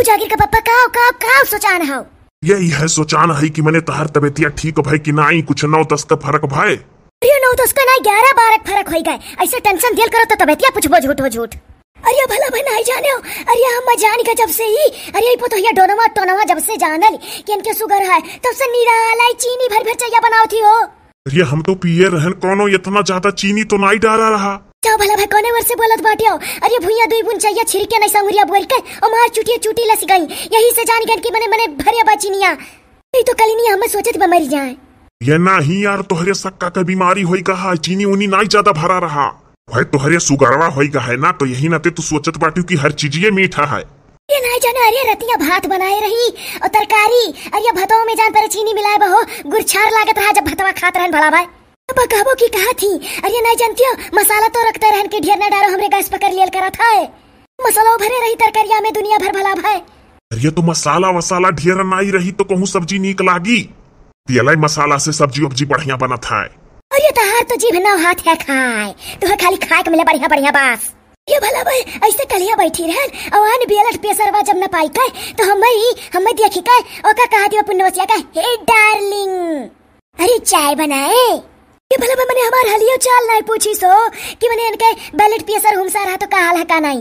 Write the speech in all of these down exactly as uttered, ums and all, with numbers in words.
जाकिर का पप्पा, काव, काव, काव सोचान हौ? यही है सोचान है कि मने तहार तबियतिया ठीक भय कि नाई, कुछ नौ दस का फरक भय। अरे नौ दस का नाई, ग्यारह बारह का फरक होइ गए। ऐसे tension दियल करो तो तबियतिया पूछबो झूठ हो झूठ। अरे भला भय नाई जाने हो। अरे हम जानी का जब से ही, अरे ई पतोहिया डोनवा टोनवा जब से जानल कि इनके sugar है, तब से निराला ही चीनी भर भर चैया बनावत ही हो। अरे हम तो पिए रहन, कौनो इतना ज्यादा चीनी तो नाई डारा रहा। जाओ भला भय, कौने ओर से बोलत बाटे हो? अरे भुइया दुई बूंद चैया छिड़के नहीं संगुरिया बोल के, और मार चुटिया चुटी लस गई। यही से जान गन कि मने, मने भरे बा चीनिया। नहीं तो कलिनी हमें सोचत बा मरी जाए। ये नाही यार, तोहरे सक्का के बीमारी होई कहा, चीनी उनी नाई ज्यादा भरा रहा। भाई तोहरे सुगरवा होई कहा है ना, तो यही नाते तू सोचत बाटू कि हर चीजिए मीठा है। ये नाई जाने, अरे रतिया भात बनाए रही और तरकारी, अरे भतवा में जान पर चीनी मिलाए बहो, गुरछार लागत रहा जब भतवा खात रहन भला भाई। अब कहबो की कहा थी, अरे नाई जानती हो, मसाला तो रखते रहन कि ढेर ना डारो, हमरे गैस पकड़ लियल करत है। मसाला भरे रही तरकारिया में दुनिया भर भला भाई। अरे तो मसाला वसाला ढेर नाई रही तो कहूँ सब्जी नीक लागी। तेलाई मसाला से सब्जी उब्जी बढ़िया बनत है। अरे तहार तो जीभ नौ हाथ है खाए, तुहे खाली खाए के मिले बढ़िया बढ़िया बास। ये भला भाई, ऐसे कलिया बैठी रहन, और आन बेलट पेसरवा जब न पाई के, तो हमें ही, हमें देखी के, ओका कहा दियो पुन्नवसिया का, "हे डार्लिंग, अरे चाय बनाए।" ये भला भाई, मने हमार हलियो चाल नाई पूछी सो, कि मने इनके बेलट पेसर हुमसा रहा तो का हाल है का नाई।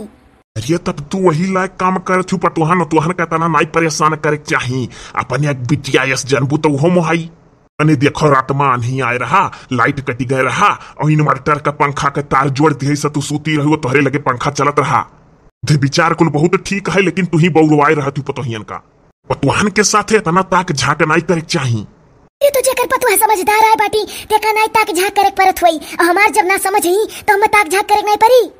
अरे तब तू वही लायक काम करत हूँ, पतोहन, तोहन का तना नाई परेशान करे के चाही। अपने एक बिटिया यस जनबू तो उहो मोहाई। अने देखो, रात में आन्ही आए रहा, लाइट कटी गए रहा, और inverter का पंखा के तार जोड़ दिए से तू सूती रही, वो तोहरे लगे पंखा चलत रहा। दे विचार कुल बहुत ठीक है, लेकिन तू ही बउरवाए रहत हूँ पतोहियन का। पतोहन के साथे इतना ताक झांक नाई करे के चाही। ये तो जेकर पतोह समझदार आए बाटी, तेका नाई ताक झांक करे के परत होई, और हमार जब ना समझ ही, तो हमें ताक झांक करे के नाई परी।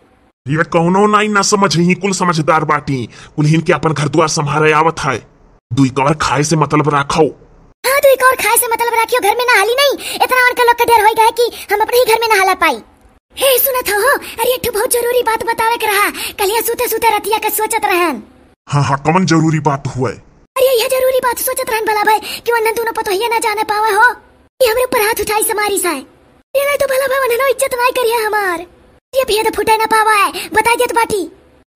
ये कौनो नाई ना समझ ही, कुल समझदार बाटी, कुल हिन के अपन घर दुआर संभारे आवत है। दुई कवर खाए से मतलब राखो। हाँ, दुई कवर खाए से मतलब राखियो, घर में ना हाली नहीं, इतना उनके लोग के डर होई गए कि हम अपने ही घर में ना हाला पाई। हे सुनत हो, अरे एक ठो बहुत जरूरी बात बतावे के रहा, कलिया सूते सूते रतिया के सोचत रहन। हाँ हाँ, कमन जरूरी बात हुए? अरे यह जरूरी बात सोचत रहन भला भाई कि वन्हन दोनों पतोहिया ना जाने पावे हो, ये हमरे ऊपर हाथ उठाई समारी साए। ये नहीं तो भला भाई वन्हनो इज्जत नाई करिया हमार। ये भेद फुटे ना पावा है, बताई देत बाटी।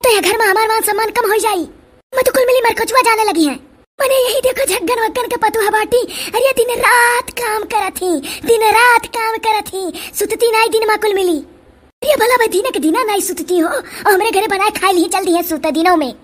तो ये घर में हमार मान सम्मान कम होई जाई। मैं तो कुल मिली मरकचुआ जाने लगी है। मने यही देखो झग्गन वग्गन के पतुआ बाटी। अरे दिन रात काम करत ही, दिन रात काम करत ही, सुतती नाई दिन मा कुल मिली। अरे भला भाई दिना के दिना नाई सुतती हो, और हमरे घरे बनाए खाए ली चल दी है सुते दिनों में।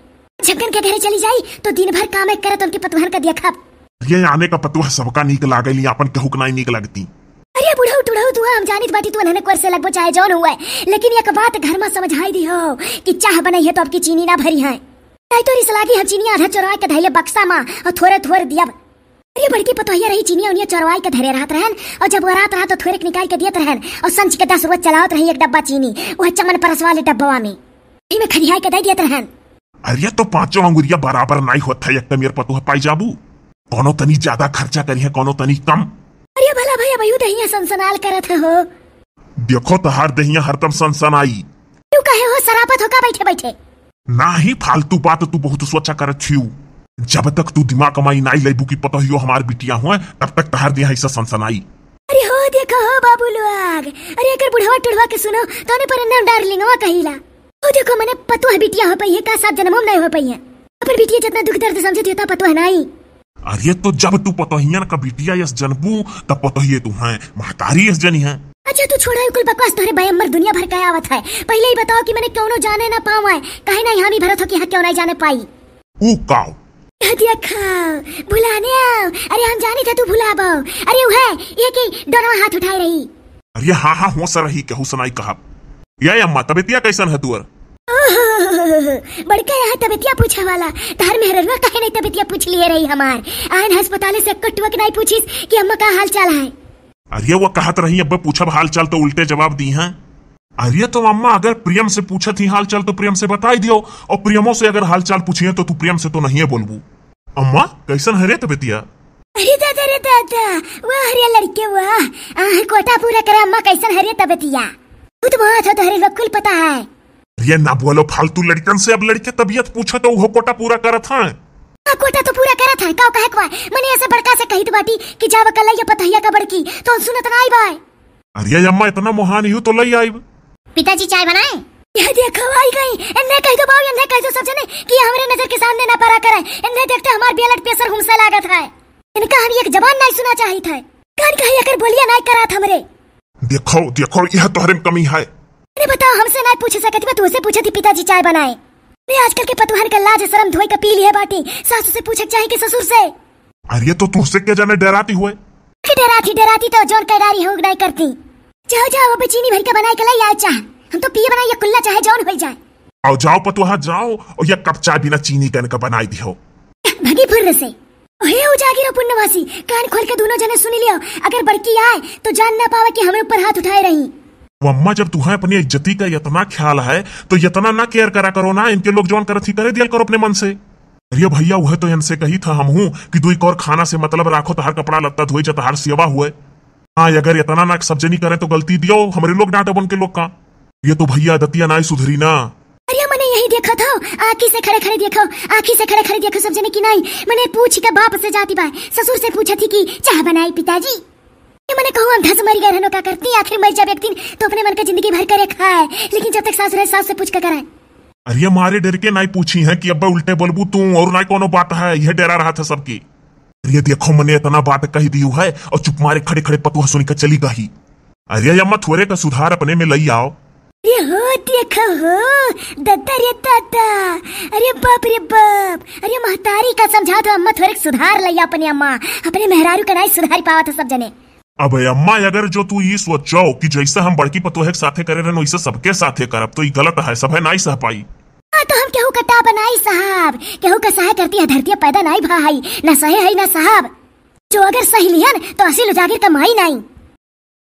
झग्गन के घरे चली जाई तो दिन भर काम एक करत उनके पतुहन का देखब। ये आने का पतुआ सबका नीक लागेली, आपन केहू के नाई नीक लगती। अरे बुढ़ऊ टुढ़ऊ तू हम जानित बाटी तू अनहने कोर से लगबो चाहे जौन हुए, लेकिन एक बात घर में समझाई दी हो कि चाह बनाई है तो आपकी चीनी ना भरी है। नहीं तो रिस लागी हम चीनी आधा चोरवा के धैले बक्सा में और थोरे थोरे दियब। अरे बड़की पतोहिया रही चीनी उनिया चोरवाई के धरे रहत रहन और जब वो रात रहा तो थोरे के निकाल के दियत रहन और संच के दस रोज चलावत रही एक डब्बा चीनी वह चमन परस वाले डब्बवा में, में खरियाई के दे दियत रहन। अरे तो पांचों अंगुरिया बराबर नाई होत है, एक मेर पतोह पाई जाबू। कौनो तनी ज्यादा खर्चा करी है, कौनो तनी कम। अरे भला भैया भैया दहिया सनसनाल करत है हो। देखो तहार दहिया हरदम सनसनाई। तू कहे हो सरापत हो का बैठे बैठे? नाही फालतू बात तू बहुत सोचा करत छियू। जब तक तू दिमाग कमाई नाई लेबू की पतोहियो हमार बिटिया हुआ तब तक तहार दहिया ऐसा सनसनाई। अरे हो देखो हो बाबू लोग, अरे एकर बुढ़वा टुढ़वा के सुनो, तोने पर नाम डार्लिंगवा कहीला। ओ देखो, मने पतोह बिटिया हो पई है, का सात जन्मों में नहीं हो पई है। अपन बिटिया जितना दुख दर्द समझे थी, उतना पतोह नहीं। अरे तो जब तू पतोहियन का बिटिया यस जनबू, तब पतोहिए तू हैं, महतारी यस जनी है। अच्छा तू छोड़ा, कुल बकवास तोहरे बयम्मर दुनिया भर का आवत है। पहले ही बताओ कि मने क्यों नो जाने ना पावा है, काहे ना हामी भरत हो कि हाँ क्यों नहीं जाने पाई। ऊ काव? देखा, भुलाने आओ। अरे हम जानी थे तू भुलाबो। अरे उहे, ये की दोनों हाथ उठाए रही। अरे हाँ हाँ, होश रही, केहू से नाई कहब। या अम्मा, तबियतिया कैसन है तुअर? ओहो, बड़का यहाँ तबियतिया पूछे वाला। तार मेहररुआ काहे नहीं तबियतिया पूछ लिए रही हमार? आयन अस्पताल से कटुआ के नहीं पूछिस कि अम्मा का हाल चाल है? अरे वो कहत रही, अब पूछब हाल चाल तो उल्टे जवाब दी हैं। अरे तो अम्मा, अगर प्रेम से पूछत ही हाल चाल तो प्रेम से बताई दियो, और प्रेमो से अगर हाल चाल पूछिए तो तू प्रेम से तो नहीं बोलबू। अम्मा, कैसन है रे तबियतिया? अरे दादा रे दादा, वाह रे लड़के वाह, आह कोटा पूरा करे अम्मा, कैसन है रे तबियतिया? खुद बात हो तोहरे लोग कुल पता है। अरे ना बोलो फालतू लड़कन से, अब लड़के तबियत पूछे तो वो कोटा पूरा करत हैं। हाँ, कोटा तो पूरा करत है, काव कहे को है? मने ऐसे बड़का से कहित बाटी कि जाव कल ये पतोहिया का बड़की, तो सुनत ना आई बाय। अरे अम्मा, इतना मोहान यू तो लई आइब। पिताजी चाय बनाए? यह देखो, आई गई। इन्हें कह दो बाऊ, इन्हें कह दो सब जने कि ये हमरे नजर के सामने ना परा करे। इन्हें देखते हमार blood pressure हुमसे लागत है। इनका हम एक जबान नाहीं सुना चाहित है। कान कहे एकर बोलिया नाहीं करात हमरे। देखो, देखो, यह तोहरे में कमी है। अरे बताओ, हमसे नाहीं पूछ सकत बा, तुहसे पूछत ही पिताजी चाय बनाए। अरे आजकल के पतोहन का लाज सरम धोई का पी लिहे बाटी। सासू से पूछक चाही कि ससुर से? अरे तो तुहसे के जाने डेराती हुए? कि डेराती, डेराती तो जौन कैडारी है, उ नाहीं करती। जाओ, जाओ, अब चीनी भर के बनाए के लाई आए चाह। हम तो पिए बनाए ये कुल्ला चाहे जौन होई जाए। आओ जाओ पतोहा, जाओ, और ये कप चाय बिना चीनी के इनका बनाई दिहो। भगी फुर्र से। ओहे उजागिर और पुन्नवासी, कान खोल के दोनों जने सुनी लियो। अगर बड़की आए तो जान ना पावे कि हमरे ऊपर हाथ उठाए रही। वो अम्मा, जब तुहें अपनी इज्जती का इतना ख्याल है तो इतना ना care करा करो ना, इनके लोग जौन करत ही करे दियल करो अपने मन से। अरे भैया, वह तो इनसे कही था हमहू कि दुई कौर खाना से मतलब राखो, तहार कपड़ा लत्ता धोए, जतहार सेवा हुए। हाँ, अगर इतना ना सब जनी करे तो गलती दियो हमरे लोग डांटे बन के लोग का। ये तो भैया दतिया नाहीं सुधरी ना। अरे मने यही देखो थो, आँखी से खड़े खड़े देखो, आँखी से खड़े खड़े देखो सब जने कि नाहीं। मने पूछ के बाप से जाती बा, ससुर से पूछत ही कि चाह बनाई पिताजी। ये मने कहूँ हम धस मरी गए रहनो का करती, आखिर मर जाब एक दिन तो अपने मन का जिंदगी भर करे खाए, लेकिन जब तक सास रहे सास से पूछ के कराए। अरे मारे डर के नाहीं पूछी है कि अब्बा उल्टे बोलबू तू और नाहीं कोनो बात है, यह डेरा रहा था सबकी। अरे देखो, मने इतना बात कह दियो है और चुप मारे खड़े खड़े पतोह सुनी के चली गई। अरे अम्मा, थोरे का सुधार अपने में लई आओ। अरे हो देखो हो, दादा रे दादा, अरे बाप रे बाप, अरे महतारी का समझात हो अम्मा, थोरे का सुधार लई आओ अपने अम्मा, अपने मेहरारू का नाहीं सुधारी पावत हो सब जने। अबे अम्मा, अगर जो तू ई सोचो कि जैसे हम बड़की पतोह के साथे करे रहन वैसे सबके साथे करब तो ई गलत है, सब है नाहीं सह पाई। हाँ, तो हम केहू का टाप नाहीं साहब, केहू का सहाय करती है धरती पैदा नाहीं भा है, ना सहे है ना साहब। जो अगर सही लिहन तो असील उजागिर का माई नाहीं।